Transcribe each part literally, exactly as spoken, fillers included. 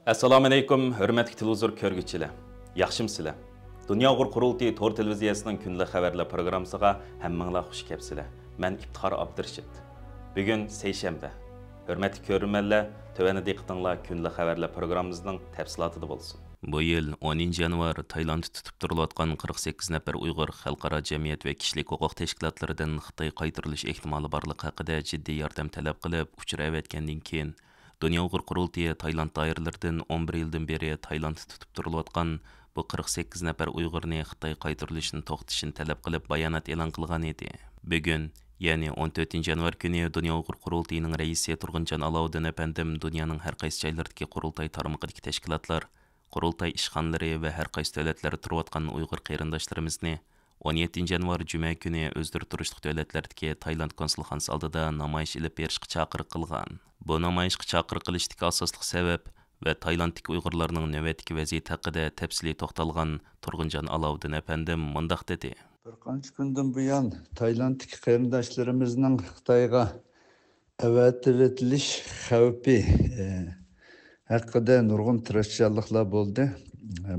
ئەسسالامۇئەلەيكۇم، ھۆرمەتلىك تېلېۋىزور كۆرگۈچىلەر. ياخشىمۇسىلەر؟ دۇنيا ئۇيغۇر قۇرۇلتىيى تور تېلېۋىزىيەسىنىڭ كۈندىلىك خەۋەرلەر پروگراممىسىغا ھەممىڭلار خۇش كەپسىلەر. مەن ئىپتىخار ئابدۇرېشىت. بۈگۈن سەيشەنبە. ھۆرمەتلىك كۆرۈرمەنلەر، تۆۋەندە دىققىتىڭلار كۈندىلىك خەۋەرلەر پروگراممىمىزنىڭ تەپسىلاتىدا بولسۇن. بۇ يىل ئونىنچى يانۋار تايلاندتا تۇتۇپ تۇرۇلۇۋاتقان قىرىق سەككىز نەپەر ئۇيغۇر خەلقئارا جەمئىيەت ۋە كىشىلىك ھوقۇق تەشكىلاتلىرىدىن خىتاي قايتۇرۇلۇش ئېھتىمالى بارلىقى ھەققىدە جىددىي ياردەم تەلەپ قىلىپ، ئۇچۇر ئەۋەتكەندىن كېيىن، دۇنيا ئۇيغۇر قۇرۇلتىيى تايلاند دائىرىلىرىدىن ئون بىر يىلدىن بېرى تايلاندتا تۇتۇپ تۇرۇلۇۋاتقان بۇ قىرىق سەككىز نەپەر ئۇيغۇرنى خىتاي قايتۇرۇلۇشىنى توختىتىشىنى تەلەپ قىلىپ بايانات ئېلان قىلغان ئىدى. بۈگۈن، يەنى ئون تۆتىنچى يانۋار كۈنى دۇنيا ئۇيغۇر قۇرۇلتىيىنىڭ رەئىسى تۇرغۇنجان ئالاۋۇدىن ئەپەندىم دۇنيانىڭ ھەر قايسى جايلىرىدىكى قۇرۇلتاي تارمىقىدىكى تەشكىلاتلار، قۇرۇلتاي ئىشخانىلىرى ۋە ھەر قايسى دۆلەتلەردە تۇرۇۋاتقان ئۇيغۇر قېرىنداشلىرىمىزنى ئون يەتتىنچى يانۋار جۈمە كۈنى ئۆزلىرى تۇرۇشلۇق دۆلەتلەردىكى تايلاند كونسۇلخانىسى ئالدىدا نامايىش ئېلىپ بېرىشقا چاقىرىق قىلغان. بۇ نامايىشقا چاقىرىق قىلىشتىكى ئاساسلىق سەۋەب ۋە تايلاندتىكى ئۇيغۇرلارنىڭ نۆۋەتتىكى ۋەزىيىتى ھەققىدە تەپسىلىي توختالغان تۇرغۇنجان ئالاۋۇدىن ئەپەندىم مۇنداق دېدى. بىر قانچە كۈندىن بۇيان تايلاندتىكى قېرىنداشلىرىمىزنىڭ خىتايغا ئەۋەتىۋېتىلىش خەۋپى، ئە، ھەققىدە نۇرغۇن تىرىشچانلىقلار بولدى.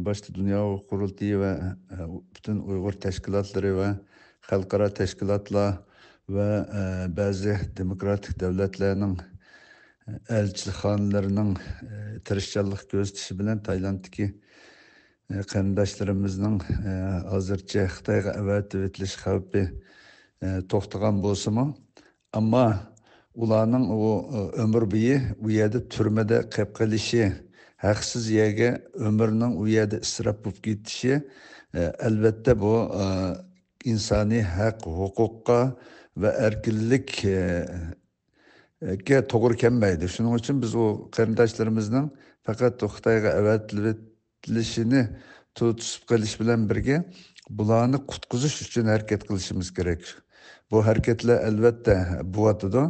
باشتا دۇنيا قۇرۇلتىيى ۋە، ئە، پۈتۈن ئۇيغۇر تەشكىلاتلىرى ۋە خەلقئارا تەشكىلاتلار ۋە، ئە، بەزى دېموكراتىك دۆلەتلەرنىڭ، ئە، ئەلچىخانىلىرىنىڭ، ئە، تىرىشچانلىق كۆرسىتىشى بىلەن تايلاندتىكى، ئە، قېرىنداشلىرىمىزنىڭ، ئە، ھازىرچە خىتايغا ئەۋەتىۋېتىلىش خەۋپى، ئە، توختىغان بولسىمۇ، ئەمما ئۇلارنىڭ ئۇ، ئۆمۈر بويى ئۇ يەردە تۈرمىدە قېلىپ قېلىشى، ھەقسىز يەرگە ئۆمرىنىڭ ئۇ يەردە ئىسراپ بولۇپ كېتىشى، ئەلۋەتتە، بۇ ئىنسانىي ھەق، ھوقۇققا ۋە ئەركىنلىككە توغرا كەلمەيدۇ. شۇنىڭ ئۈچۈن بىز ئۇ قېرىنداشلىرىمىزنىڭ پەقەت خىتايغا ئەۋەتىلىپ ئېتىلىشىنى توسۇپ قېلىش بىلەن بىرگە، بۇلارنى قۇتقۇزۇش ئۈچۈن ھەرىكەت قىلىشىمىز كېرەك. بۇ ھەرىكەتلەر ئەلۋەتتە بولۇۋاتىدۇ.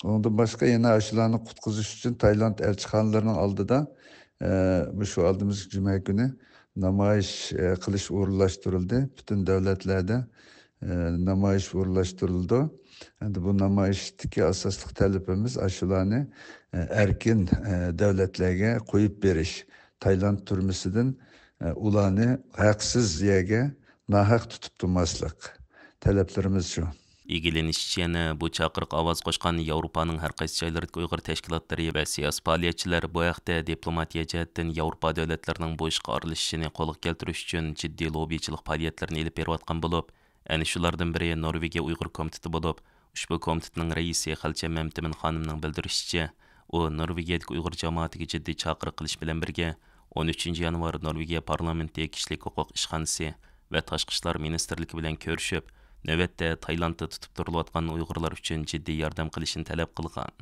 ئۇنىڭدىن باشقا يەنە شۇلارنى قۇتقۇزۇش ئۈچۈن تايلاند ئەلچىخانىلىرىنىڭ ئالدىدا، ئە، مۇشۇ ئالدىمىزدىكى جۈمە كۈنى نامايىش، ئە، قىلىش ئورۇنلاشتۇرۇلدى. پۈتۈن دۆلەتلەردە، ئە، نامايىش ئورۇنلاشتۇرۇلىدۇ. ئەمدى بۇ نامايىشتىكى ئاساسلىق تەلىپىمىز ئاشۇلارنى، ئە، ئەركىن، ئە، دۆلەتلەرگە قويۇپ بېرىش. تايلاند تۈرمىسىدىن، ئە، ئۇلارنى ھەقسىز يەرگە ناھەق تۇتۇپ تۇرماسلىق. تەلەپلىرىمىز شۇ. ئىگىلىنىشىچە، يەنە بۇ چاقىرىققا ئاۋاز قوشقان ياۋروپانىڭ ھەر قايسى جايلىرىدىكى ئۇيغۇر تەشكىلاتلىرى ۋە سىياسىي پائالىيەتچىلەر بۇ ھەقتە دىپلوماتىيە جەھەتتىن ياۋروپا دۆلەتلىرىنىڭ بۇ ئىشقا ئارىلىشىشىنى قولغا كەلتۈرۈش ئۈچۈن جىددىي لوببىچىلىق پائالىيەتلىرىنى ئېلىپ بېرىۋاتقان بولۇپ، ئەنە شۇلاردىن بىرى نورۋېگىيە ئۇيغۇر كومىتېتى بولۇپ، ئۇشبۇ كومىتېتنىڭ رەئىسى خەلچەم مەمتىمىن خانىمنىڭ بىلدۈرۈشىچە، ئۇ نورۋېگىيەدىكى ئۇيغۇر جامائىتىگە جىددىي چاقىرىق قىلىش بىلەن بىرگە، ئون ئۈچىنچى يانۋار نورۋېگىيە پارلامېنتى كىشىلىك ھوقۇق ئىشخانىسى ۋە تاشقى ئىشلار مىنىستىرلىكى بىلەن كۆرۈشۈپ، نۆۋەتتە تايلاندتا تۇتۇپ تۇرۇلۇۋاتقان ئۇيغۇرلار ئۈچۈن جىددىي ياردەم قىلىشىنى تەلەپ قىلغان.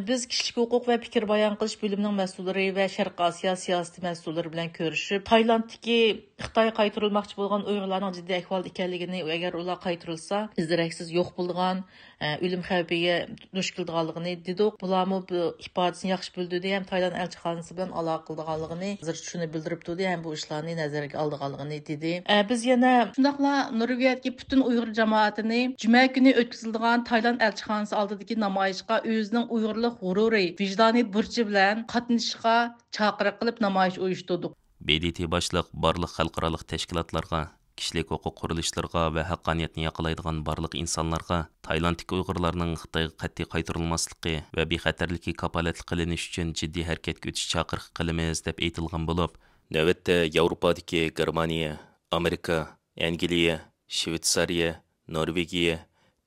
بىز كىشىلىك ھوقۇق ۋە پىكىر بايان قىلىش بۆلۈمىنىڭ مەسئۇللىرى ۋە شەرقىي ئاسىيا سىياسىتى مەسئۇللىرى بىلەن كۆرۈشۈپ، تايلاندتىكى خىتايغا قايتۇرۇلماقچى بولغان ئۇيغۇرلارنىڭ جىددىي ئەھۋالدا ئىكەنلىكىنى، ئەگەر ئۇلار قايتۇرۇلسا، ئىز دېرەكسىز يوق بولىدىغان، ئە، ئۆلۈم خەۋپىگە دۇچ كېلىدىغانلىقىنى دېدۇق. بۇلارمۇ بۇ ئىپادىسىنى ياخشى بىلدۈردى ھەم تايلاند ئەلچىخانىسى بىلەن ئالاقە قىلىدىغانلىقىنى ھازىرچە شۇنى بىلدۈرۈپ تۇردى ھەم بۇ ئىشلارنى نەزەرگە ئالىدىغانلىقىنى دېدى. ئە، بىز يەنە شۇنداقلا نورۋېگىيەدىكى پۈتۈن ئۇيغۇر جامائىتىنى جۈمە كۈنى ئۆتكۈزۈلىدىغان تايلاند ئەلچىخانىسى ئالدىدىكى نامايىشقا ئۆزىنىڭ ئۇيغۇرلۇق غۇرۇرى، ۋىجدانىي بۇرچى بىلەن قاتنىشىشقا چاقىرىق قىلىپ نامايىش ئۇيۇشتۇردۇق. ب د ت باشلىق بارلىق خەلقئارالىق تەشكىلاتلارغا، كىشىلىك ھوقۇق قۇرۇلۇشلىرىغا ۋە ھەققانىيەتنى ياقلايدىغان بارلىق ئىنسانلارغا تايلاندتىكى ئۇيغۇرلارنىڭ خىتايغا قەتئىي قايتۇرۇلماسلىقى ۋە بىخەتەرلىكى كاپالەتلىك قىلىنىشى ئۈچۈن جىددىي ھەرىكەتكە ئۆتۈش چاقىرىقى قىلىمىز، دەپ ئېيتىلغان بولۇپ، نۆۋەتتە ياۋروپادىكى گېرمانىيە، ئامېرىكا، ئەنگلىيە، شۋېتسارىيە، نورۋېگىيە،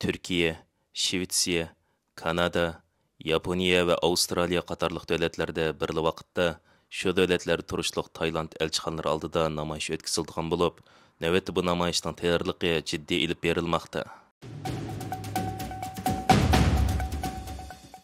تۈركىيە، شۋېتسىيە، كانادا، ياپونىيە ۋە ئاۋسترالىيە قاتارلىق دۆلەتلەردە بىرلا ۋاقىتتا شۇ دۆلەتلەردە تۇرۇشلۇق تايلاند ئەلچىخانىلىرى ئالدىدا نامايىش ئۆتكۈزۈلىدىغان بولۇپ، نۆۋەتتە بۇ نامايىشنىڭ تەييارلىقى جىددىي ئېلىپ بېرىلماقتا.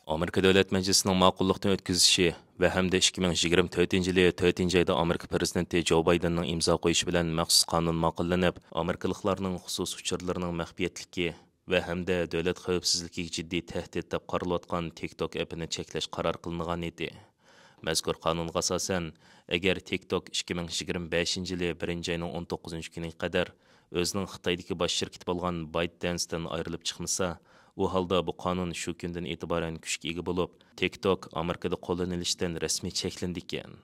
ئامېرىكا دۆلەت مەجلىسىنىڭ ماقۇللۇقتىن ئۆتكۈزۈشى ۋە ھەمدە ئىككى مىڭ يىگىرمە تۆتىنچى يىلى تۆتىنچى ئايدا ئامېرىكا پىرېزىدېنتى جو بايدېننىڭ ئىمزا قويۇشى بىلەن مەخسۇس قانۇن ماقۇللىنىپ، ئامېرىكىلىقلارنىڭ خۇسۇسىي ئۇچۇرلىرىنىڭ مەخپىيەتلىكى ۋە ھەمدە دۆلەت خەۋپسىزلىكىگە جىددىي تەھدىت دەپ قارىلىۋاتقان تىك توك ئېپىنى چەكلەش قارار قىلىنغان ئىدى. مەزكۇر قانۇنغا ئاساسەن، ئەگەر تىك توك ئىككى مىڭ يىگىرمە بەشىنچى يىلى بىرىنچى ئاينىڭ ئون توققۇزىنچى كۈنىگە قەدەر ئۆزىنىڭ خىتايدىكى باش شىركىتى بولغان بايت دەنستىن ئايرىلىپ چىقمىسا، ئۇ ھالدا بۇ قانۇن شۇ كۈندىن ئېتىبارەن كۈچكە ئىگە بولۇپ، تىك توك ئامېرىكىدا قوللىنىلىشتىن رەسمىي چەكلىنىدىكەن.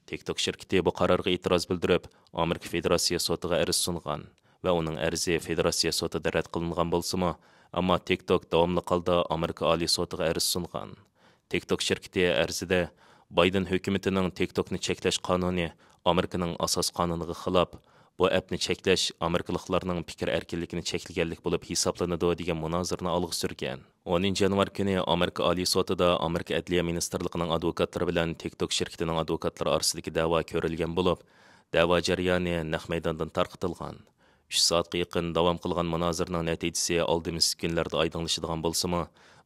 تىك توك شىركىتى بۇ قارارغا ئېتىراز بىلدۈرۈپ، ئامېرىكا فېدېراتسىيە سوتىغا ئەرز سۇنغان ۋە ئۇنىڭ ئەرزى فېدېراتسىيە سوتىدا رەت قىلىنغان بولسىمۇ، ئەمما تىك توك داۋاملىق ھالدا ئامېرىكا ئالىي سوتىغا ئەرز سۇنغان. تىك توك شىركىتى ئەرزىدە بايدېن ھۆكۈمىتىنىڭ تىك توكنى چەكلەش قانۇنى ئامېرىكىنىڭ ئاساس قانۇنىغا خىلاپ، بۇ ئەپنى چەكلەش ئامېرىكىلىقلارنىڭ پىكىر ئەركىنلىكىنى چەكلىگەنلىك بولۇپ ھېسابلىنىدۇ، دېگەن مۇنازىرىنى ئالغا سۈرگەن. ئونىنچى يانۋار كۈنى ئامېرىكا ئالىي سوتىدا ئامېرىكا ئەدلىيە مىنىستىرلىقىنىڭ ئادۋوكاتلىرى بىلەن تىك توك شىركىتىنىڭ ئادۋوكاتلىرى ئارىسىدىكى دەۋا كۆرۈلگەن بولۇپ، دەۋا جەريانى نەق مەيداندىن تارقىتىلغان. ئۈچ سائەتكە يېقىن داۋام قىلغان مۇنازىرىنىڭ نەتىجىسى ئالدىمىزدىكى كۈنلەردە ئايدىڭلىشىدىغان بولسىمۇ،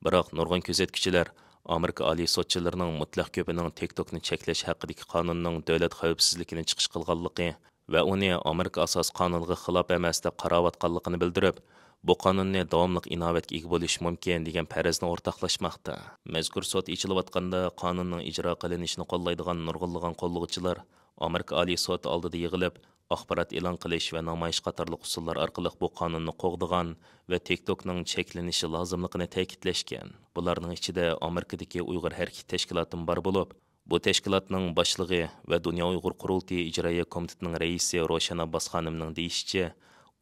بىراق نۇرغۇن كۆزەتكۈچىلەر ئامېرىكا ئالىي سوتچىلىرىنىڭ مۇتلەق كۆپىنىڭ تىك توكنى چەكلەش ھەققىدىكى قانۇننىڭ دۆلەت خەۋپسىزلىكىنى چىقىش قىلغانلىقى ۋە ئۇنى ئامېرىكا ئاساسىي قانۇنىغا خىلاپ ئەمەس دەپ قاراۋاتقانلىقىنى بىلدۈرۈپ، بۇ قانۇننى داۋاملىق ئىناۋەتكە ئىگە بولۇشى مۇمكىن، دېگەن پەرەزنى ئورتاقلاشماقتا. مەزكۇر سوت ئېچىلىۋاتقاندا، قانۇننىڭ ئىجرا قىلىنىشىنى قوللايدىغان نۇرغۇنلىغان قوللىغۇچىلار ئامېرىكا ئالىي سوتى ئالدىدا يىغىلىپ، ئاخبارات ئېلان قىلىش ۋە نامايىش قاتارلىق ئۇسۇللار ئارقىلىق بۇ قانۇننى قوغدىغان ۋە تىك توكنىڭ چەكلىنىشى لازىملىقىنى تەكىتلەشكەن. بۇلارنىڭ ئىچىدە ئامېرىكىدىكى ئۇيغۇر ھەرىكىتى تەشكىلاتىمۇ بار بولۇپ، بۇ تەشكىلاتنىڭ باشلىقى ۋە دۇنيا ئۇيغۇر قۇرۇلتىيى ئىجرائىيە كومىتېتىنىڭ رەئىسى روشەن ئابباس خانىمنىڭ دېيىشىچە،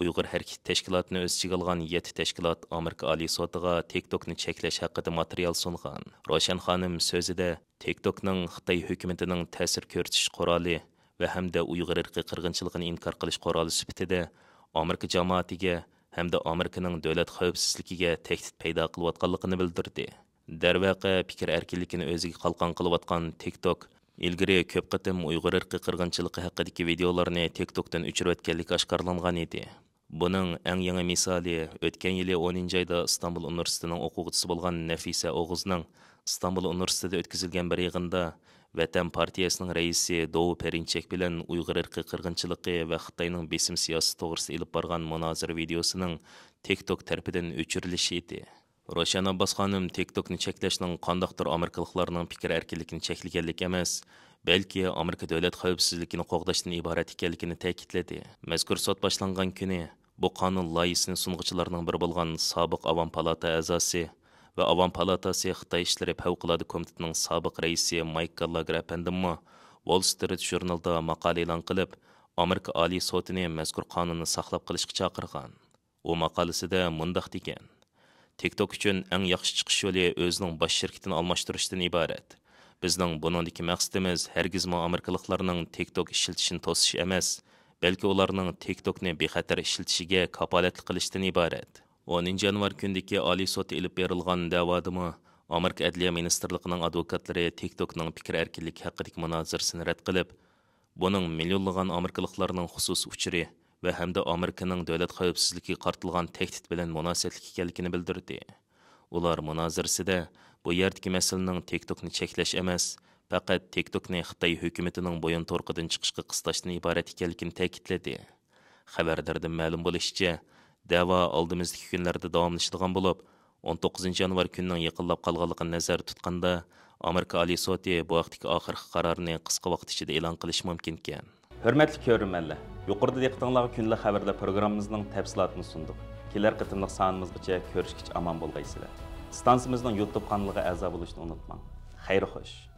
ئۇيغۇر ھەرىكىتى تەشكىلاتىنى ئۆز ئىچىگە ئالغان يەتتە تەشكىلات ئامېرىكا ئالىي سوتىغا تىك توكنى چەكلەش ھەققىدە ماتېرىيال سۇنغان. روشەن خانىم سۆزىدە، تىك توكنىڭ خىتاي ھۆكۈمىتىنىڭ تەسىر كۆرسىتىش قورالى ۋە ھەمدە ئۇيغۇر ئىرقىي قىرغىنچىلىقىنى ئىنكار قىلىش قورالى سۈپىتىدە ئامېرىكا جامائىتىگە ھەمدە ئامېرىكىنىڭ دۆلەت خەۋپسىزلىكىگە تەھدىت پەيدا قىلىۋاتقانلىقىنى بىلدۈردى. دەرۋەقە، پىكىر ئەركىنلىكىنى ئۆزىگە قالقان قىلىۋاتقان تىك توك ئىلگىرى كۆپ قېتىم ئۇيغۇر ئىرقىي قىرغىنچىلىقى ھەققىدىكى ۋىدېئولارنى تىك توكتىن ئۆچۈرۈۋەتكەنلىكى ئاشكارىلانغان ئىدى. بۇنىڭ ئەڭ يېڭى مىسالى ئۆتكەن يىلى ئونىنچى ئايدا ئىستانبۇل ئۇنىۋېرسىتېتىنىڭ ئوقۇغۇچىسى بولغان نەفىسە ئوغۇزنىڭ ئىستانبۇل ئۇنىۋېرسىتېتىدا ئۆتكۈزۈلگەن بىر يىغىندا ۋەتەن پارتىيەسىنىڭ رەئىسى دوۋۇ پېرىنچەك بىلەن ئۇيغۇر ئىرقىي قىرغىنچىلىقى ۋە خىتاينىڭ بېسىم سىياسىتى توغرىسىدا ئېلىپ بارغان مۇنازىرە ۋىدېئوسىنىڭ تىك توك تەرىپىدىن ئۆچۈرۈلۈشى ئىدى. روشەن ئابباس خانىم تىك توكنى چەكلەشنىڭ قانداقتۇر ئامېرىكىلىقلارنىڭ پىكىر ئەركىنلىكىنى چەكلىگەنلىك ئەمەس، بەلكى ئامېرىكا دۆلەت خەۋپسىزلىكىنى قوغداشتىن ئىبارەت ئىكەنلىكىنى تەكىتلىدى. مەزكۇر سوت باشلانغان كۈنى بۇ قانۇن لايىھىسىنى سۇنغۇچىلارنىڭ بىرى بولغان سابىق ئاۋام پالاتا ئەزاسى ۋە ئاۋام پالاتاسى خىتاي ئىشلىرى پەۋقۇلئاددە كومىتېتىنىڭ سابىق رەئىسى مايك گاللاگېر ئەپەندىممۇ ۋول سترىت ژۇرنىلىدا ماقالە ئېلان قىلىپ، ئامېرىكا ئالىي سوتىنى مەزكۇر قانۇننى ساقلاپ قېلىشقا چاقىرغان. ئۇ ماقالىسىدە مۇنداق دېگەن: تىك توك ئۈچۈن ئەڭ ياخشى چىقىش يولى ئۆزىنىڭ باش شىركىتىنى ئالماشتۇرۇشتىن ئىبارەت. بىزنىڭ بۇنىڭدىكى مەقسىتىمىز ھەرگىزمۇ ئامېرىكىلىقلارنىڭ تىك توك ئىشلىتىشىنى توسۇش ئەمەس، بەلكى ئۇلارنىڭ تىك توكنى بىخەتەر ئىشلىتىشىگە كاپالەتلىك قىلىشتىن ئىبارەت. ئونىنچى يانۋار كۈنىدىكى ئالىي سوتتا ئېلىپ بېرىلغان دەۋادىمۇ ئامېرىكا ئەدلىيە مىنىستىرلىقىنىڭ ئادۋوكاتلىرى تىك توكنىڭ پىكىر ئەركىنلىكى ھەققىدىكى مۇنازىرىسىنى رەت قىلىپ، بۇنىڭ مىليونلىغان ئامېرىكىلىقلارنىڭ خۇسۇسىي ئۇچۇرى ۋە ھەمدە ئامېرىكىنىڭ دۆلەت خەۋپسىزلىكىگە قارىتىلغان تەھدىت بىلەن مۇناسىۋەتلىك ئىكەنلىكىنى بىلدۈردى. ئۇلار مۇنازىرىسىدە بۇ يەردىكى مەسىلىنىڭ تىك توكنى چەكلەش ئەمەس، پەقەت تىك توكنى خىتاي ھۆكۈمىتىنىڭ بويۇن تورقىدىن چىقىشقا قىستاشتىن ئىبارەت ئىكەنلىكىنى تەكىتلىدى. خەۋەرلەردىن مەلۇم بولۇشىچە، دەۋا ئالدىمىزدىكى كۈنلەردە داۋاملىشىدىغان بولۇپ، ئون توققۇزىنچى يانۋار كۈنىنىڭ يېقىنلاپ قالغانلىقىنى نەزەردە تۇتقاندا، ئامېرىكا ئالىي سوتى بۇ ھەقتىكى ئاخىرقى قارارنى قىسقا ۋاقىت ئىچىدە ئېلان قىلىشى مۇمكىنكەن. ھۆرمەتلىك كۆرۈرمەنلەر، يۇقىرىدا دىققىتىڭلارغا كۈندىلىك خەۋەرلەر پروگراممىمىزنىڭ تەپسىلاتىنى سۇندۇق. كېلەر قېتىملىق سانىمىزغىچە كۆرۈشكىچە ئامان بولغايسىلەر. ئىستانسىمىزنىڭ يۇتۇب قانىلىغا ئەزا بولۇشنى ئۇنتۇماڭ. خەير خوش.